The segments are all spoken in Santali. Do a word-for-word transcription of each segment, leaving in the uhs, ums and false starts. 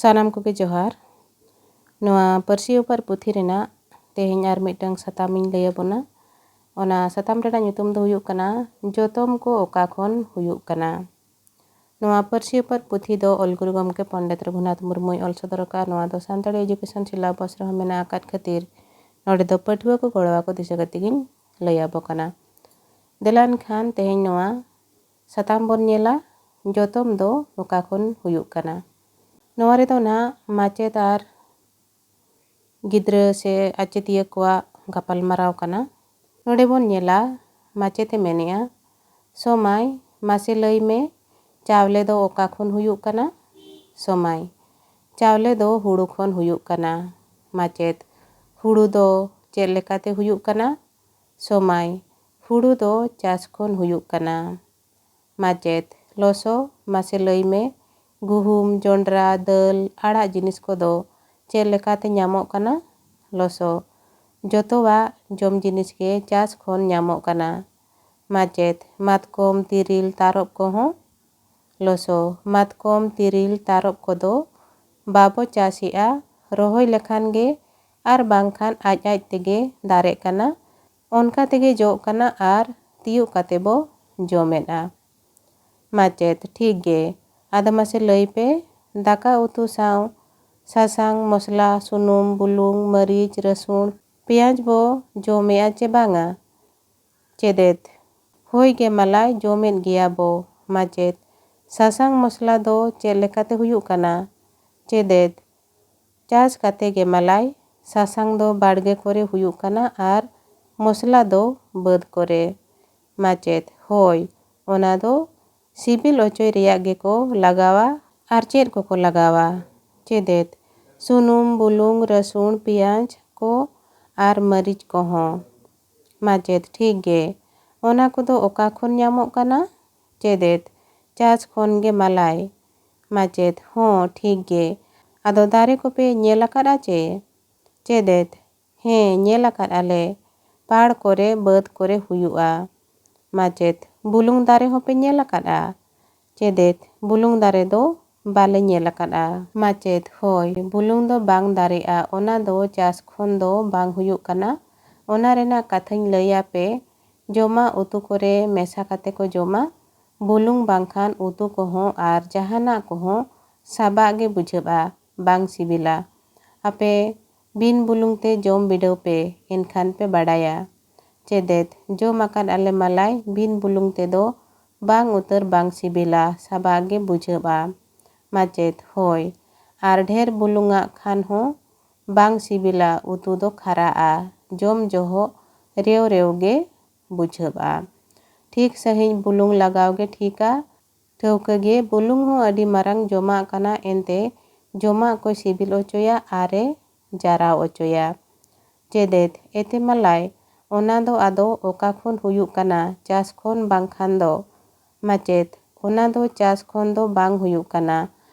ᱥᱟᱱᱟᱢ ᱠᱚᱜᱮ ᱡᱚᱦᱟᱨ᱾ ᱱᱚᱣᱟ ᱯᱟᱹᱨᱥᱤ ᱚᱯᱟᱨ ᱯᱩᱛᱷᱤ ᱨᱮᱱᱟᱜ ᱛᱮᱦᱮᱧ ᱟᱨ ᱢᱤᱫᱴᱟᱝ ᱥᱟᱛᱟᱢ ᱤᱧ ᱞᱟᱹᱭ ᱟᱵᱚᱱᱟ᱾ ᱚᱱᱟ ᱥᱟᱛᱟᱢ ᱨᱮᱱᱟᱜ ᱧᱩᱛᱩᱢ ᱫᱚ ᱦᱩᱭᱩᱜ ᱠᱟᱱᱟ ᱡᱚᱛᱚᱢ ᱠᱚ ᱚᱠᱟ ᱠᱷᱚᱱ ᱦᱩᱭᱩᱜ ᱠᱟᱱᱟ᱾ ᱱᱚᱣᱟ ᱯᱟᱹᱨᱥᱤ ᱚᱯᱟᱨ ᱯᱩᱛᱷᱤ ᱫᱚ ᱚᱞ ᱜᱩᱨᱩ ᱜᱚᱢᱠᱮ ᱯᱚᱱᱰᱤᱛ ᱨᱚᱜᱷᱩᱱᱟᱛᱷ ᱢᱩᱨᱢᱩᱭ ᱚᱞ ᱥᱚᱫᱚᱨ ᱟᱠᱟᱫ᱾ ᱱᱚᱣᱟ ᱫᱚ ᱥᱟᱱᱛᱟᱲᱤ ᱮᱡᱩᱠᱮᱥᱚᱱ ᱥᱤᱞᱟᱵᱚᱥ ᱨᱮᱦᱚᱸ ᱢᱮᱱᱟᱜ ᱟᱠᱟᱫ ᱠᱷᱟᱹᱛᱤᱨ ᱱᱚᱰᱮ ᱫᱚ ᱯᱟᱹᱴᱷᱩᱣᱟᱹ ᱠᱚ ᱜᱚᱲᱚ ᱟᱠᱚ ᱫᱤᱥᱟᱹ ᱠᱟᱛᱮ ᱜᱤᱧ ᱞᱟᱹᱭ ᱟᱵᱚ ᱠᱟᱱᱟ᱾ ᱫᱮᱞᱟ ᱮᱱᱠᱷᱟᱱ ᱛᱮᱦᱮᱧ ᱱᱚᱣᱟ ᱥᱟᱛᱟᱢ ᱵᱚᱱ ᱧᱮᱞᱟ, ᱡᱚᱛᱚᱢ ᱫᱚ ᱚᱠᱟ ᱠᱷᱚᱱ ᱦᱩᱭᱩᱜ ᱠᱟᱱᱟ᱾ ᱱᱚᱣᱟ ᱨᱮᱫᱚ ᱱᱟᱦᱟᱜ ᱢᱟᱪᱮᱫ ᱟᱨ ᱜᱤᱫᱽᱨᱟᱹ ᱥᱮ ᱟᱪᱮᱛᱤᱭᱟᱹ ᱠᱚᱣᱟᱜ ᱜᱟᱯᱟᱞᱢᱟᱨᱟᱣ ᱠᱟᱱᱟ᱾ ᱱᱚᱰᱮ ᱵᱚᱱ ᱧᱮᱞᱟ, ᱢᱟᱪᱮᱫ ᱮ ᱢᱮᱱᱮᱜᱼᱟ, "ᱥᱚᱢᱟᱭ, ᱢᱟᱥᱮ ᱞᱟᱹᱭ ᱢᱮ, ᱪᱟᱣᱞᱮ ᱫᱚ ᱚᱠᱟ ᱠᱷᱚᱱ ᱦᱩᱭᱩᱜ ᱠᱟᱱᱟ?" ᱥᱚᱢᱟᱭ, "ᱪᱟᱣᱞᱮ ᱫᱚ ᱦᱩᱲᱩ ᱠᱷᱚᱱ ᱦᱩᱭᱩᱜ ᱠᱟᱱᱟ᱾" ᱢᱟᱪᱮᱫ, "ᱦᱩᱲᱩ ᱫᱚ ᱪᱮᱫ ᱞᱮᱠᱟᱛᱮ ᱦᱩᱭᱩᱜ ᱠᱟᱱᱟ?" ᱥᱚᱢᱟᱭ, "ᱦᱩᱲᱩ ᱫᱚ ᱪᱟᱥ ᱠᱷᱚᱱ ᱦᱩᱭᱩᱜ ᱠᱟᱱᱟ᱾" ᱢᱟᱪᱮᱫ, "ᱞᱚᱥᱚ, ᱢᱟᱥᱮ ᱞᱟᱹᱭ ᱢᱮ, ᱜᱩᱦᱩᱢ, ᱡᱚᱱᱰᱨᱟ, ᱫᱟᱹᱞ, ᱟᱲᱟᱜ ᱡᱤᱱᱤᱥ ᱠᱚᱫᱚ ᱪᱮᱫ ᱞᱮᱠᱟᱛᱮ ᱧᱟᱢᱚᱜ ᱠᱟᱱᱟ?" ᱞᱚᱥᱚ, "ᱡᱚᱛᱚᱣᱟᱜ ᱡᱚᱢ ᱡᱤᱱᱤᱥ ᱜᱮ ᱪᱟᱥ ᱠᱷᱚᱱ ᱧᱟᱢᱚᱜ ᱠᱟᱱᱟ᱾" ᱢᱟᱪᱮᱫ, "ᱢᱟᱛᱠᱚᱢ, ᱛᱤᱨᱤᱞ, ᱛᱟᱨᱚᱵ ᱠᱚᱦᱚᱸ?" ᱞᱚᱥᱚ, "ᱢᱟᱛᱠᱚᱢ, ᱛᱤᱨᱤᱞ, ᱛᱟᱨᱚᱵ ᱠᱚᱫᱚ ᱵᱟᱵᱚ ᱪᱟᱥ ᱮᱜᱼᱟ, ᱨᱚᱦᱚᱭ ᱞᱮᱠᱷᱟᱱ ᱜᱮ ᱟᱨ ᱵᱟᱝᱠᱷᱟᱱ ᱟᱡ ᱟᱡ ᱛᱮᱜᱮ ᱫᱟᱨᱮᱜ ᱠᱟᱱᱟ, ᱚᱱᱠᱟ ᱛᱮᱜᱮ ᱡᱚᱜ ᱠᱟᱱᱟ ᱟᱨ ᱛᱤᱭᱳᱜ ᱠᱟᱛᱮ ᱵᱚ ᱡᱚᱢᱮᱫᱼᱟ᱾" ᱢᱟᱪᱮᱫ, "ᱴᱷᱤᱠ ᱜᱮ, ᱟᱫᱚ ᱢᱟᱥᱮ ᱞᱟᱹᱭ ᱯᱮ, ᱫᱟᱠᱟ ᱩᱛᱩ ᱥᱟᱶ ᱥᱟᱥᱟᱝ, ᱢᱚᱥᱞᱟ, ᱥᱩᱱᱩᱢ, ᱵᱩᱞᱩᱝ, ᱢᱟᱹᱨᱤᱪ, ᱨᱟᱹᱥᱩᱱ, ᱯᱮᱸᱭᱟᱡᱽ ᱵᱚ ᱡᱚᱢᱮᱜᱼᱟ ᱪᱮ ᱵᱟᱝᱟ?" ᱪᱮᱫᱮᱫ, "ᱦᱳᱭ ᱜᱮ ᱢᱟᱞᱟᱭ, ᱡᱚᱢᱮᱫ ᱜᱮᱭᱟ ᱵᱚ᱾" ᱢᱟᱪᱮᱫ, "ᱥᱟᱥᱟᱝ ᱢᱚᱥᱞᱟ ᱫᱚ ᱪᱮᱫ ᱞᱮᱠᱟᱛᱮ ᱦᱩᱭᱩᱜ ᱠᱟᱱᱟ?" ᱪᱮᱫᱮᱫ, "ᱪᱟᱥ ᱠᱟᱛᱮ ᱜᱮ ᱢᱟᱞᱟᱭ, ᱥᱟᱥᱟᱝ ᱫᱚ ᱵᱟᱲᱜᱮ ᱠᱚᱨᱮ ᱦᱩᱭᱩᱜ ᱠᱟᱱᱟ ᱟᱨ ᱢᱚᱥᱞᱟ ᱫᱚ ᱵᱟᱹᱫᱽ ᱠᱚᱨᱮ᱾" ᱢᱟᱪᱮᱫ, "ᱦᱳᱭ, ᱚᱱᱟ ᱫᱚ ᱥᱤᱵᱤᱞ ᱚᱪᱚᱭ ᱨᱮᱭᱟᱜ ᱜᱮᱠᱚ ᱞᱟᱜᱟᱣᱟ᱾ ᱟᱨ ᱪᱮᱫ ᱠᱚᱠᱚ ᱞᱟᱜᱟᱣᱟ?" ᱪᱮᱫᱮᱫ, "ᱥᱩᱱᱩᱢ, ᱵᱩᱞᱩᱝ, ᱨᱟᱹᱥᱩᱱ, ᱯᱮᱸᱭᱟᱡᱽ ᱠᱚ ᱟᱨ ᱢᱟᱹᱨᱤᱪ ᱠᱚᱦᱚᱸ᱾" ᱢᱟᱪᱮᱫ, "ᱴᱷᱤᱠ ᱜᱮ, ᱚᱱᱟ ᱠᱚᱫᱚ ᱚᱠᱟ ᱠᱷᱚᱱ ᱧᱟᱢᱚᱜ ᱠᱟᱱᱟ?" ᱪᱮᱫᱮᱫ, "ᱪᱟᱥ ᱠᱷᱚᱱ ᱜᱮ ᱢᱟᱞᱟᱭ᱾" ᱢᱟᱪᱮᱫ, "ᱦᱚᱸ, ᱴᱷᱤᱠ ᱜᱮ, ᱟᱫᱚ ᱫᱟᱨᱮ ᱠᱚᱯᱮ ᱧᱮᱞ ᱟᱠᱟᱫᱼᱟ ᱪᱮ?" ᱪᱮᱫᱮᱫ, "ᱦᱮᱸ, ᱧᱮᱞ ᱟᱠᱟᱫᱼᱟ ᱞᱮ, ᱯᱟᱲ ᱠᱚᱨᱮ, ᱵᱟᱹᱫᱽ ᱠᱚᱨᱮ ᱦᱩᱭᱩᱜᱼᱟ᱾" ᱢᱟᱪᱮᱫ, "ᱵᱩᱞᱩᱝ ᱫᱟᱨᱮ ᱦᱚᱸᱯᱮ ᱧᱮᱞ ᱟᱠᱟᱫᱼᱟ?" ᱪᱮᱫᱮᱫ, "ᱵᱩᱞᱩᱝ ᱫᱟᱨᱮ ᱫᱚ ᱵᱟᱞᱮ ᱧᱮᱞ ᱟᱠᱟᱫᱼᱟ᱾ ᱢᱟᱪᱮᱫ, ᱦᱳᱭ, ᱵᱩᱞᱩᱝ ᱫᱚ ᱵᱟᱝ ᱫᱟᱨᱮᱜᱼᱟ, ᱚᱱᱟ ᱫᱚ ᱪᱟᱥ ᱠᱷᱚᱱ ᱫᱚ ᱵᱟᱝ ᱦᱩᱭᱩᱜ ᱠᱟᱱᱟ᱾ ᱚᱱᱟ ᱨᱮᱱᱟᱜ ᱠᱟᱛᱷᱟᱧ ᱞᱟᱹᱭ ᱟᱯᱮ, ᱡᱚᱢᱟᱜ ᱩᱛᱩ ᱠᱚᱨᱮ ᱢᱮᱥᱟ ᱠᱟᱛᱮ ᱠᱚ ᱡᱚᱢᱟ᱾ ᱵᱩᱞᱩᱝ ᱵᱟᱝᱠᱷᱟᱱ ᱩᱛᱩ ᱠᱚᱦᱚᱸ ᱟᱨ ᱡᱟᱦᱟᱱᱟᱜ ᱠᱚᱦᱚᱸ ᱥᱟᱵᱟᱜ ᱜᱮ ᱵᱩᱡᱷᱟᱹᱜᱼᱟ, ᱵᱟᱝ ᱥᱤᱵᱤᱞᱟ᱾ ᱟᱯᱮ ᱵᱤᱱ ᱵᱩᱞᱩᱝ ᱛᱮ ᱡᱚᱢ ᱵᱤᱰᱟᱹᱣ ᱯᱮ, ᱮᱱᱠᱷᱟᱱ ᱯᱮ ᱵᱟᱰᱟᱭᱟ᱾ ᱪᱮᱫᱮᱫ, ᱡᱚᱢ ᱟᱠᱟᱫ ᱟᱞᱮ ᱢᱟᱞᱟᱭ, ᱵᱤᱱ ᱵᱩᱞᱩᱝ ᱛᱮᱫᱚ ᱵᱟᱝ ᱩᱛᱟᱹᱨ ᱵᱟᱝ ᱥᱤᱵᱤᱞᱟ, ᱥᱟᱵᱟᱜ ᱜᱮ ᱵᱩᱡᱷᱟᱹᱜᱼᱟ᱾ ᱢᱟᱪᱮᱫ, ᱦᱳᱭ, ᱟᱨ ᱰᱷᱮᱨ ᱵᱩᱞᱩᱝᱟᱜ ᱠᱷᱟᱱ ᱦᱚᱸ ᱵᱟᱝ ᱥᱤᱵᱤᱞᱟ, ᱩᱛᱩ ᱫᱚ ᱠᱷᱟᱨᱟᱜᱼᱟ, ᱡᱚᱢ ᱡᱚᱦᱚᱜ ᱨᱮᱣ ᱨᱮᱣ ᱜᱮ ᱵᱩᱡᱷᱟᱹᱜᱼᱟ᱾ ᱴᱷᱤᱠ ᱥᱟᱺᱦᱤᱡ ᱵᱩᱞᱩᱝ ᱞᱟᱜᱟᱣ ᱜᱮ ᱴᱷᱤᱠᱟ᱾ ᱴᱷᱟᱹᱣᱠᱟᱹ ᱜᱮ, ᱵᱩᱞᱩᱝ ᱦᱚᱸ ᱟᱹᱰᱤ ᱢᱟᱨᱟᱝ ᱡᱚᱢᱟᱜ ᱠᱟᱱᱟ, ᱮᱱᱛᱮ ᱡᱚᱢᱟᱜ ᱠᱚᱭ ᱥᱤᱵᱤᱞ ᱚᱪᱚᱭᱟ ᱟᱨᱮ ᱡᱟᱨᱟᱣ ᱚᱪᱚᱭᱟ᱾ ᱪᱮᱫᱮᱫ, ᱮᱛᱮ ᱢᱟᱞᱟᱭ, ᱚᱱᱟ ᱫᱚ ᱟᱫᱚ ᱚᱠᱟ ᱠᱷᱚᱱ ᱦᱩᱭᱩᱜ ᱠᱟᱱᱟ? ᱪᱟᱥ ᱠᱷᱚᱱ ᱵᱟᱝᱠᱷᱟᱱ ᱫᱚ? ᱢᱟᱪᱮᱫ, ᱚᱱᱟ ᱫᱚ ᱪᱟᱥ ᱠᱷᱚᱱ ᱫᱚ ᱵᱟᱝ ᱦᱩᱭᱩᱜ ᱠᱟᱱᱟ,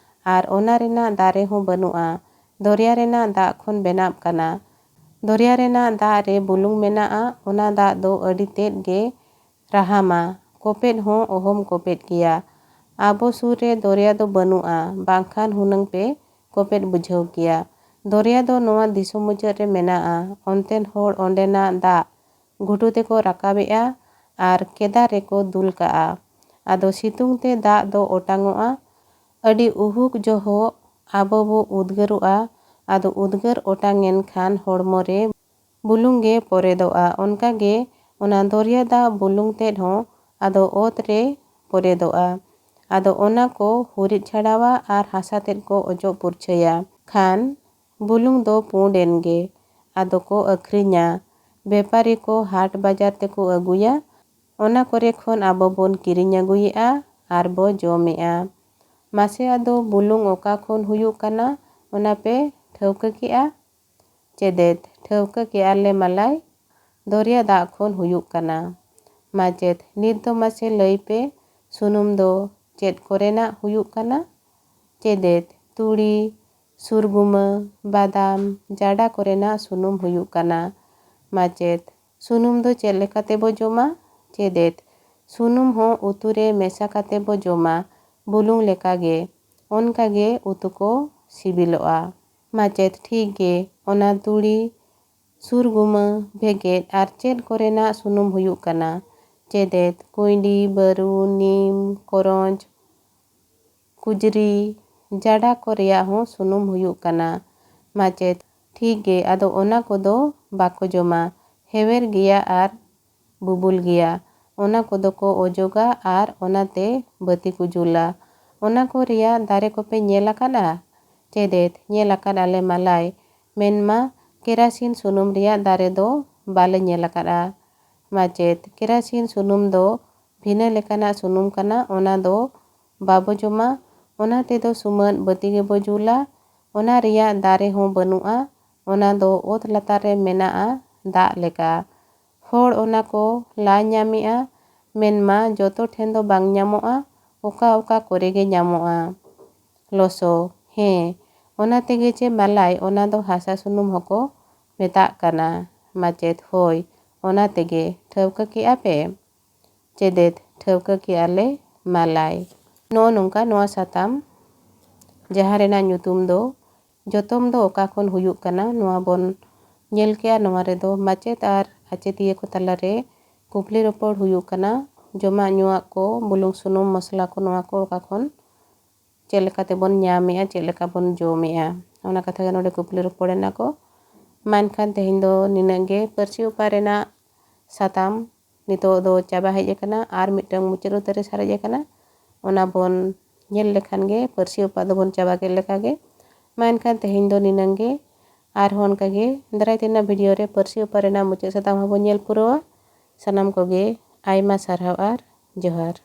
ᱟᱨ ᱚᱱᱟ ᱨᱮᱱᱟᱜ ᱫᱟᱨᱮ ᱦᱚᱸ ᱵᱟᱹᱱᱩᱜᱼᱟ᱾ ᱫᱚᱨᱭᱟ ᱨᱮᱱᱟᱜ ᱫᱟᱜ ᱠᱷᱚᱱ ᱵᱮᱱᱟᱜ ᱠᱟᱱᱟ᱾ ᱫᱚᱨᱭᱟ ᱨᱮᱱᱟᱜ ᱫᱟᱜ ᱨᱮ ᱵᱩᱞᱩᱝ ᱢᱮᱱᱟᱜᱼᱟ, ᱚᱱᱟ ᱫᱟᱜ ᱫᱚ ᱟᱹᱰᱤ ᱛᱮᱫ ᱜᱮ ᱨᱟᱦᱟᱢᱟ, ᱠᱚᱯᱮᱫ ᱦᱚᱸ ᱚᱦᱚᱢ ᱠᱚᱯᱮᱫ ᱠᱮᱭᱟ᱾ ᱟᱵᱚ ᱥᱩᱨ ᱨᱮ ᱫᱚᱨᱭᱟ ᱫᱚ ᱵᱟᱹᱱᱩᱜᱼᱟ, ᱵᱟᱝᱠᱷᱟᱱ ᱦᱩᱱᱟᱹᱝ ᱯᱮ ᱠᱚᱯᱮᱫ ᱵᱩᱡᱷᱟᱹᱣ ᱠᱮᱭᱟ᱾ ᱫᱚᱨᱭᱟ ᱫᱚ ᱱᱚᱣᱟ ᱫᱤᱥᱚᱢ ᱢᱩᱪᱟᱹᱫ ᱨᱮ ᱢᱮᱱᱟᱜᱼᱟ᱾ ᱚᱱᱛᱮᱱ ᱦᱚᱲ ᱚᱸᱰᱮᱱᱟᱜ ᱫᱟᱜ ᱜᱷᱩᱴᱩ ᱛᱮᱠᱚ ᱨᱟᱠᱟᱵᱮᱜᱼᱟ ᱟᱨ ᱠᱮᱫᱟᱨ ᱨᱮᱠᱚ ᱫᱩᱞ ᱠᱟᱜᱼᱟ᱾ ᱟᱫᱚ ᱥᱤᱛᱩᱝ ᱛᱮ ᱫᱟᱜ ᱫᱚ ᱚᱴᱟᱝᱚᱜᱼᱟ᱾ ᱟᱹᱰᱤ ᱩᱦᱩᱠ ᱡᱚᱦᱚᱜ ᱟᱵᱚ ᱵᱚ ᱩᱫᱽᱜᱟᱹᱨᱚᱜᱼᱟ᱾ ᱟᱫᱚ ᱩᱫᱽᱜᱟᱹᱨ ᱚᱴᱟᱝ ᱮᱱ ᱠᱷᱟᱱ ᱦᱚᱲᱢᱚ ᱨᱮ ᱵᱩᱞᱩᱝ ᱜᱮ ᱯᱚᱨᱮᱫᱚᱜᱼᱟ᱾ ᱚᱱᱠᱟ ᱜᱮ ᱚᱱᱟ ᱫᱚᱨᱭᱟ ᱫᱟᱜ ᱵᱩᱞᱩᱝ ᱛᱮᱫ ᱦᱚᱸ ᱟᱫᱚ ᱚᱛ ᱨᱮ ᱯᱚᱨᱮᱫᱚᱜᱼᱟ᱾ ᱟᱫᱚ ᱚᱱᱟ ᱠᱚ ᱦᱩᱨᱤᱫ ᱪᱷᱟᱰᱟᱣᱟ ᱟᱨ ᱦᱟᱥᱟ ᱛᱮᱫ ᱠᱚ ᱚᱪᱚᱜ ᱯᱩᱨᱪᱷᱟᱹᱭᱟ᱾ ᱠᱷᱟᱱ ᱵᱩᱞᱩᱝ ᱫᱚ ᱯᱩᱸᱰ ᱮᱱ ᱜᱮ᱾ ᱟᱫᱚ ᱠᱚ ᱟᱹᱠᱷᱨᱤᱧᱟ᱾ ᱵᱮᱯᱟᱨᱤ ᱠᱚ ᱦᱟᱴ ᱵᱟᱡᱟᱨ ᱛᱮᱠᱚ ᱟᱹᱜᱩᱭᱟ᱾ ᱚᱱᱟ ᱠᱚᱨᱮ ᱠᱷᱚᱱ ᱟᱵᱚ ᱵᱚᱱ ᱠᱤᱨᱤᱧ ᱟᱹᱜᱩᱭᱮᱫᱼᱟ ᱟᱨ ᱵᱚ ᱡᱚᱢᱮᱫᱼᱟ᱾ ᱢᱟᱥᱮ, ᱟᱫᱚ ᱵᱩᱞᱩᱝ ᱚᱠᱟ ᱠᱷᱚᱱ ᱦᱩᱭᱩᱜ ᱠᱟᱱᱟ, ᱚᱱᱟ ᱯᱮ ᱴᱷᱟᱹᱣᱠᱟᱹ ᱠᱮᱜᱼᱟ? ᱪᱮᱫᱮᱫ, ᱴᱷᱟᱹᱣᱠᱟᱹ ᱠᱮᱜᱼᱟ ᱞᱮ ᱢᱟᱞᱟᱭ, ᱫᱚᱨᱭᱟ ᱫᱟᱜ ᱠᱷᱚᱱ ᱦᱩᱭᱩᱜ ᱠᱟᱱᱟ᱾ ᱢᱟᱪᱮᱫ, ᱱᱤᱛ ᱫᱚ ᱢᱟᱥᱮ ᱞᱟᱹᱭ ᱯᱮ, ᱥᱩᱱᱩᱢ ᱫᱚ ᱪᱮᱫ ᱠᱚᱨᱮᱱᱟᱜ ᱦᱩᱭᱩᱜ ᱠᱟᱱᱟ? ᱪᱮᱫᱮᱫ, ᱛᱩᱲᱤ, ᱥᱩᱨᱜᱩᱢᱟᱹ, ᱵᱟᱫᱟᱢ, ᱡᱟᱰᱟ ᱠᱚᱨᱮᱱᱟᱜ ᱥᱩᱱᱩᱢ ᱦᱩᱭᱩᱜ ᱠᱟᱱᱟ᱾ ᱢᱟᱪᱮᱫ, ᱥᱩᱱᱩᱢ ᱫᱚ ᱪᱮᱫ ᱞᱮᱠᱟᱛᱮ ᱵᱚ ᱡᱚᱢᱟ? ᱪᱮᱫᱮᱫ, ᱥᱩᱱᱩᱢ ᱦᱚᱸ ᱩᱛᱩ ᱨᱮ ᱢᱮᱥᱟ ᱠᱟᱛᱮ ᱵᱚ ᱡᱚᱢᱟ, ᱵᱩᱞᱩᱝ ᱞᱮᱠᱟ ᱜᱮ᱾ ᱚᱱᱠᱟ ᱜᱮ ᱩᱛᱩ ᱠᱚ ᱥᱤᱵᱤᱞᱚᱜᱼᱟ᱾ ᱢᱟᱪᱮᱫ, ᱴᱷᱤᱠ ᱜᱮ, ᱚᱱᱟ ᱛᱩᱲᱤ, ᱥᱩᱨᱜᱩᱢᱟᱹ, ᱵᱷᱮᱜᱮᱫ ᱟᱨ ᱪᱮᱫ ᱠᱚᱨᱮᱱᱟᱜ ᱥᱩᱱᱩᱢ ᱦᱩᱭᱩᱜ ᱠᱟᱱᱟ ᱪᱮᱫᱮᱫ, ᱠᱩᱸᱭᱰᱤ, ᱵᱟᱹᱨᱩ, ᱱᱤᱢ, ᱠᱚᱨᱚᱧᱪ, ᱠᱩᱡᱽᱨᱤ, ᱡᱟᱰᱟ ᱠᱚ ᱨᱮᱭᱟᱜ ᱦᱚᱸ ᱥᱩᱱᱩᱢ ᱦᱩᱭᱩᱜ ᱠᱟᱱᱟ᱾ ᱢᱟᱪᱮᱫ, ᱴᱷᱤᱠ ᱜᱮ, ᱟᱫᱚ ᱚᱱᱟ ᱠᱚᱫᱚ ᱵᱟᱠᱚ ᱡᱚᱢᱟ, ᱦᱮᱣᱮᱨ ᱜᱮᱭᱟ ᱟᱨ ᱵᱩᱵᱩᱞ ᱜᱮᱭᱟ᱾ ᱚᱱᱟ ᱠᱚᱫᱚ ᱠᱚ ᱚᱡᱚᱜᱟ ᱟᱨ ᱚᱱᱟᱛᱮ ᱵᱟᱹᱛᱤ ᱠᱚ ᱡᱩᱞᱟ᱾ ᱚᱱᱟ ᱠᱚ ᱨᱮᱭᱟᱜ ᱫᱟᱨᱮ ᱠᱚᱯᱮ ᱧᱮᱞ ᱟᱠᱟᱫᱼᱟ? ᱪᱮᱫᱮᱫ, ᱧᱮᱞ ᱟᱠᱟᱫ ᱟᱞᱮ ᱢᱟᱞᱟᱭ᱾ ᱢᱮᱱᱢᱟ, ᱠᱮᱨᱟᱥᱤᱱ ᱥᱩᱱᱩᱢ ᱨᱮᱭᱟᱜ ᱫᱟᱨᱮ ᱫᱚ ᱵᱟᱞᱮ ᱧᱮᱞ ᱟᱠᱟᱫᱼᱟ᱾ ᱢᱟᱪᱮᱫ, ᱠᱮᱨᱟᱥᱤᱱ ᱥᱩᱱᱩᱢ ᱫᱚ ᱵᱷᱤᱱᱟᱹ ᱞᱮᱠᱟᱱᱟᱜ ᱥᱩᱱᱩᱢ ᱠᱟᱱᱟ, ᱚᱱᱟ ᱫᱚ ᱵᱟᱵᱚ ᱡᱚᱢᱟ, ᱚᱱᱟ ᱛᱮᱫᱚ ᱥᱩᱢᱟᱹᱫ ᱵᱟᱹᱛᱤ ᱜᱮᱵᱚ ᱡᱩᱞᱟ᱾ ᱚᱱᱟ ᱨᱮᱭᱟᱜ ᱫᱟᱨᱮ ᱦᱚᱸ ᱵᱟᱹᱱᱩᱜᱼᱟ, ᱚᱱᱟ ᱫᱚ ᱚᱛ ᱞᱟᱛᱟᱨ ᱨᱮ ᱢᱮᱱᱟᱜᱼᱟ, ᱫᱟᱜ ᱞᱮᱠᱟ᱾ ᱦᱚᱲ ᱚᱱᱟ ᱠᱚ ᱞᱟ ᱧᱟᱢᱮᱜᱼᱟ, ᱢᱮᱱᱢᱟ ᱡᱚᱛᱚ ᱴᱷᱮᱱ ᱫᱚ ᱵᱟᱝ ᱧᱟᱢᱚᱜᱼᱟ, ᱚᱠᱟ ᱚᱠᱟ ᱠᱚᱨᱮ ᱜᱮ ᱧᱟᱢᱚᱜᱼᱟ᱾ ᱞᱚᱥᱚ, ᱦᱮᱸ, ᱚᱱᱟ ᱛᱮᱜᱮ ᱪᱮ ᱢᱟᱞᱟᱭ, ᱚᱱᱟ ᱫᱚ ᱦᱟᱥᱟ ᱥᱩᱱᱩᱢ ᱦᱚᱸᱠᱚ ᱢᱮᱛᱟᱜ ᱠᱟᱱᱟ᱾ ᱢᱟᱪᱮᱫ, ᱦᱳᱭ, ᱚᱱᱟ ᱛᱮᱜᱮ, ᱴᱷᱟᱹᱣᱠᱟᱹ ᱠᱮᱜᱼᱟ ᱯᱮ? ᱪᱮᱫᱮᱫ, ᱴᱷᱟᱹᱣᱠᱟᱹ ᱠᱮᱜᱼᱟ ᱞᱮ ᱢᱟᱞᱟᱭ᱾ ᱱᱚᱜᱼᱚ ᱱᱚᱝᱠᱟ ᱱᱚᱣᱟ ᱥᱟᱛᱟᱢ, ᱡᱟᱦᱟᱸ ᱨᱮᱱᱟᱜ ᱧᱩᱛᱩᱢ ᱫᱚ ᱡᱚᱛᱚᱢ ᱫᱚ ᱚᱠᱟ ᱠᱷᱚᱱ ᱦᱩᱭᱩᱜ ᱠᱟᱱᱟ, ᱱᱚᱣᱟ ᱵᱚᱱ ᱧᱮᱞ ᱠᱮᱜᱼᱟ᱾ ᱱᱚᱣᱟ ᱨᱮᱫᱚ ᱢᱟᱪᱮᱫ ᱟᱨ ᱟᱪᱮᱛᱤᱭᱟᱹ ᱠᱚ ᱛᱟᱞᱟᱨᱮ ᱠᱩᱠᱞᱤ ᱨᱚᱯᱚᱲ ᱦᱩᱭᱩᱜ ᱠᱟᱱᱟ, ᱡᱚᱢᱟᱜ ᱧᱩᱣᱟᱜ ᱠᱚ, ᱵᱩᱞᱩᱝ ᱥᱩᱱᱩᱢ ᱢᱚᱥᱞᱟ ᱠᱚ, ᱱᱚᱣᱟ ᱠᱚ ᱚᱠᱟ ᱠᱷᱚᱱ ᱪᱮᱫ ᱞᱮᱠᱟ ᱛᱮᱵᱚᱱ ᱧᱟᱢᱮᱜᱼᱟ, ᱪᱮᱫ ᱞᱮᱠᱟ ᱵᱚᱱ ᱡᱚᱢᱮᱜᱼᱟ, ᱚᱱᱟ ᱠᱟᱛᱷᱟ ᱜᱮ ᱱᱚᱰᱮ ᱠᱩᱠᱞᱤ ᱨᱚᱯᱚᱲ ᱮᱱᱟ ᱠᱚ᱾ ᱢᱟ ᱮᱱᱠᱷᱟᱱ ᱛᱮᱦᱮᱧ ᱫᱚ ᱱᱤᱱᱟᱹᱜ ᱜᱮ᱾ ᱯᱟᱹᱨᱥᱤ ᱚᱯᱟ ᱨᱮᱱᱟᱜ ᱥᱟᱛᱟᱢ ᱱᱤᱛᱚᱜ ᱫᱚ ᱪᱟᱵᱟ ᱦᱮᱡ ᱟᱠᱟᱱᱟ, ᱟᱨ ᱢᱤᱫᱴᱟᱝ ᱢᱩᱪᱟᱹᱫ ᱩᱛᱟᱹᱨ ᱨᱮ ᱥᱟᱨᱮᱡ ᱟᱠᱟᱱᱟ, ᱚᱱᱟ ᱵᱚᱱ ᱧᱮᱞ ᱞᱮᱠᱷᱟᱱ ᱜᱮ ᱯᱟᱹᱨᱥᱤ ᱚᱯᱟ ᱫᱚᱵᱚᱱ ᱪᱟᱵᱟ ᱠᱮᱫ ᱞᱮᱠᱟ ᱜᱮ᱾ ᱢᱟ ᱮᱱᱠᱷᱟᱱ ᱛᱮᱦᱮᱧ ᱫᱚ ᱱᱤᱱᱟᱹᱝ ᱜᱮ, ᱟᱨᱦᱚᱸ ᱚᱱᱠᱟ ᱜᱮ ᱫᱟᱨᱟᱭ ᱛᱮᱱᱟᱜ ᱵᱷᱤᱰᱤᱭᱳ ᱨᱮ ᱯᱟᱹᱨᱥᱤ ᱚᱯᱟ ᱨᱮᱱᱟᱜ ᱢᱩᱪᱟᱹᱫ ᱥᱟᱛᱟᱢ ᱦᱚᱸᱵᱚᱱ ᱧᱮᱞ ᱯᱩᱨᱟᱹᱣᱟ᱾ ᱥᱟᱱᱟᱢ ᱠᱚᱜᱮ ᱟᱭᱢᱟ ᱥᱟᱨᱦᱟᱣ ᱟᱨ ᱡᱚᱦᱟᱨ᱾